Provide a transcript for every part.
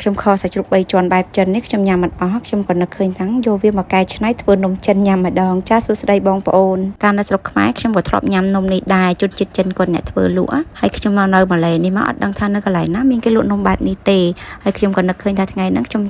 ខ្ញុំខសាច់ជ្រូក3ជាន់បែបចិននេះខ្ញុំញ៉ាំមិនអស់ខ្ញុំក៏នឹកឃើញថាយកវាមកកែច្នៃធ្វើនំចិនញ៉ាំម្ដងចាសួស្តីបងប្អូនកាលនៅស្រុកខ្មែរខ្ញុំក៏ធ្លាប់ញ៉ាំនំនេះដែរជនជាតិចិនគាត់អ្នកធ្វើលក់ហើយខ្ញុំមកនៅម៉ាឡេនេះមកអត់ដឹងថានៅកន្លែងណាមានគេលក់នំបែបនេះទេហើយខ្ញុំក៏នឹកឃើញថាថ្ងៃហ្នឹងខ្ញុំ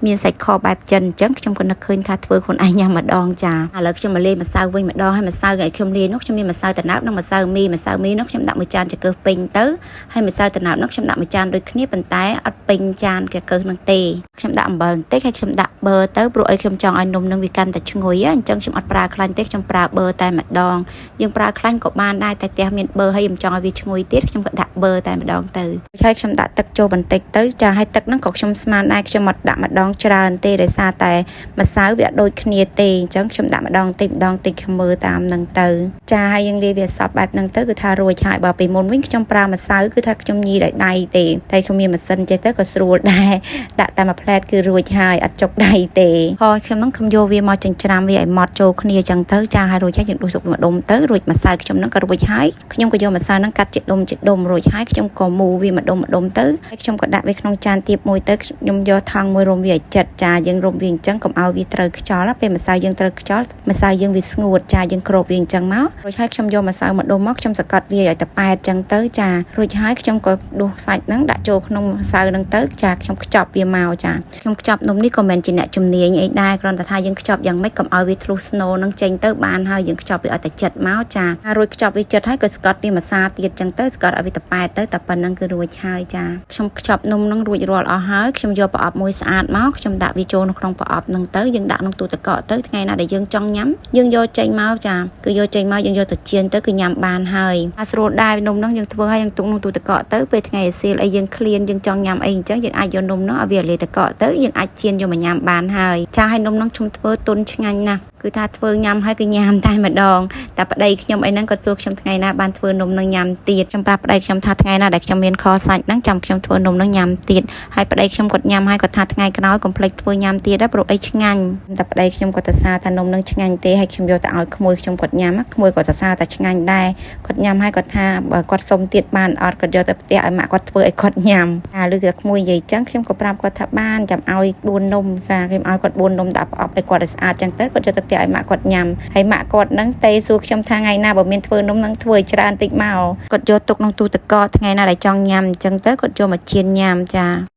មានសាច់ខបែបចិនអញ្ចឹងខ្ញុំក៏នឹកឃើញថាធ្វើខ្លួនឯងញ៉ាំម្ដងចាឥឡូវខ្ញុំមកលាយម្សៅវិញម្ដងហើយម្សៅដែលខ្ញុំលាយនោះខ្ញុំមានម្សៅត្នោតនិងម្សៅមីម្សៅមីនោះខ្ញុំដាក់មួយចានចង្កឹះពេញទៅហើយម្សៅត្នោតនោះខ្ញុំដាក់មួយចានដូចគ្នាប៉ុន្តែអត់ពេញចានចង្កឹះនឹងទេខ្ញុំដាក់អំបិលបន្តិចហើយខ្ញុំដាក់ប៊ឺទៅព្រោះអីខ្ញុំចង់ឲ្យនំនឹងវាកាន់តែឈ្ងុយអញ្ចឹងខ្ញុំអត់ប្រើខ្លាញ់ទេខ្ញុំប្រើប៊ឺតែម្ដងយើងប្រើខ្លាញ់ក៏បានដែរតែផ្ទះមានប៊ឺហើយខ្ញុំចង់ឲ្យវាឈ្ងុយទៀតខ្ញុំក៏ដាក់ប៊ឺតែម្ដងទៅហើយខ្ញុំដាក់ទឹកចូលបន្តិចទៅចាហើយទឹកហ្នឹងក៏ខ្ញុំស្មានដែរខ្ញុំអត់ដាក់ម្ដងច្រើនទេដោយសារតែម្សៅវាអត់ដូចគ្នាទេអញ្ចឹងខ្ញុំដាក់ម្ដងតិចម្ដងតិចខ្ញុំមើលតាមហ្នឹងទៅចាហើយយើងលាយវាសព្វបែបហ្នឹងទៅគឺថារួចហើយបើពីមុនវិញខ្ញុំប្រើម្សៅគឺថាខ្ញុំញីដោយដៃទេតែខ្ញុំមានម៉ាស៊ីនចេះទៅក៏ស្រួលដែរដាក់តែមួយផ្លែតគឺរួចហើយអត់ចុកដៃទេហើយខ្ញុំហ្នឹងខ្ញុំយកវាមកចិញ្ច្រាំវាឲ្យម៉ត់ចូលគ្នាអញ្ចឹងទៅចាហើយរួចហើយយើងដួសទុកមួយដុំទៅរួចម្សៅខ្ញុំហ្នឹងក៏រួចហើយខ្ញុំក៏យកម្សៅហ្នឹងកាត់ជាដុំជាដុំរួចហើយខ្ញុំក៏មូវាមួយដុំមួយដុំទៅហើយខ្ញុំក៏ដាក់វាក្នុងចានទៀបមួយទៅខ្ញុំយកថង់មួយរុំវាឲ្យចិត្តចាយើងរុំវាអញ្ចឹងកុំឲ្យវាត្រូវខ្យល់ពេលម្សៅយើងត្រូវខ្យល់ម្សៅយើងវាស្ងួតចាយើងគ្របវាអញ្ចឹងមករួចហើយខ្ញុំយកម្សៅមួយដុំមកខ្ញុំសង្កត់វាឲ្យតប៉ែតអញ្ចឹងទៅចារួចហើយខ្ញុំក៏ដួសសាច់ហ្នឹងដាក់ចូលក្នុងម្សៅហ្នឹងទៅចាខ្ញុំខ្ចប់វាមកចាខ្ញុំខ្ចប់នំនេះក៏មិនជាអ្នកជំនាញអីដែរគ្រាន់តែថាយើងខ្ចប់យ៉ាងម៉េចកុំឲ្យវាធ្លុះស្នូនឹងចេញទៅបានហើយយើងខ្ចប់វាឲ្យតែចិត្តមកចារួចខ្ចប់វាចិត្តហើយក៏ស្កត់វាម្សាទៀតអញ្ចឹងទៅស្កត់ឲ្យវាតប៉ែតទៅតែប៉ុណ្្នឹងគឺរួចហើយចាខ្ញុំខ្ចប់នំនឹងរួចរាល់អស់ហើយខ្ញុំយកប្រអប់មួយស្អាតមកខ្ញុំដាក់វាចូលនៅក្នុងប្រអប់នឹងទៅយើងដាក់ក្នុងទូទឹកកកទៅថ្ងៃណាដែលយើងចង់ញ៉ាំយើងយកចេញមកចាគឺយកចេញមកយើងយកទៅចៀនទៅគឺញ៉ាំបានហើយអាស្រួលដែរនំនឹងយើងធ្វើឲ្យយើងទុកក្នុងទូទឹកកកទៅពេលថ្ងៃអាសៀលអីយើងឃ្លានយើងចង់ញ៉ាំអីអញ្ចឹងយើងអាចយកនំនោះឲ្យវាលាយទឹកកកទៅយើងអាចចៀនយកមកញ៉ាំបានហើយចាឲ្យនំនឹងខ្ញុំធ្វើទុនឆ្ងាញ់ណាស់គឺថាធ្វើញ៉ាំហើយគឺញ៉ាំតែម្ដងតែប្តីខ្ញុំអីហ្នឹងគាត់សួរខ្ញុំថ្ងៃណាបានធ្វើនំនឹងញ៉ាំទៀតខ្ញុំប្រាប់ប្តីខ្ញុំថាថ្ងៃណាដែលខ្ញុំមានខសាច់ហ្នឹងចាំខ្ញុំធ្វើនំនឹងញ៉ាំទៀតហើយប្តីខ្ញុំគាត់ញ៉ាំហើយគាត់ថាថ្ងៃក្រោយកុំភ្លេចធ្វើញ៉ាំទៀតដែរព្រោះអីឆ្ងាញ់តែប្តីខ្ញុំគាត់ទៅសារថានំនឹងឆ្ងាញ់ទេហើយខ្ញុំយកទៅឲ្យក្មួយខ្ញុំគាត់ញ៉ាំក្មួយគាត់ទៅសារថាឆ្ងាញ់ដែរគាត់ញ៉ាំហើយគាត់ថាបើគាត់សុំទៀតបានអត់គាត់យកទៅផ្ទះឲ្យម៉ាក់គាត់ធ្វើឲ្យគាត់ញ៉ាំអាឬក៏ក្មួយនិយាយចឹងខ្ញុំក៏ប្រាប់គាត់ថាបានចាំឲ្យ4នំចាខ្ញុំឲ្យគាត់4នំដាក់ប្រអប់ឲ្យគាត់ឲ្យស្អាតចឹងទៅគាត់យកទៅផ្ទះឲ្យម៉ាក់គាត់ញ៉ាំហើយម៉ាក់គាត់នឹងទេសួរខ្ញុំថាថ្ងៃណាបើមានធ្វើនំនឹងធ្វើឲ្យច្រើនតិចមកគាត់យកទុកក្នុងទូទឹកកកថ្ងៃណាដែលចង់ញ៉ាំអញ្ចឹងទៅគាត់យកមកចៀនញ៉ាំចា។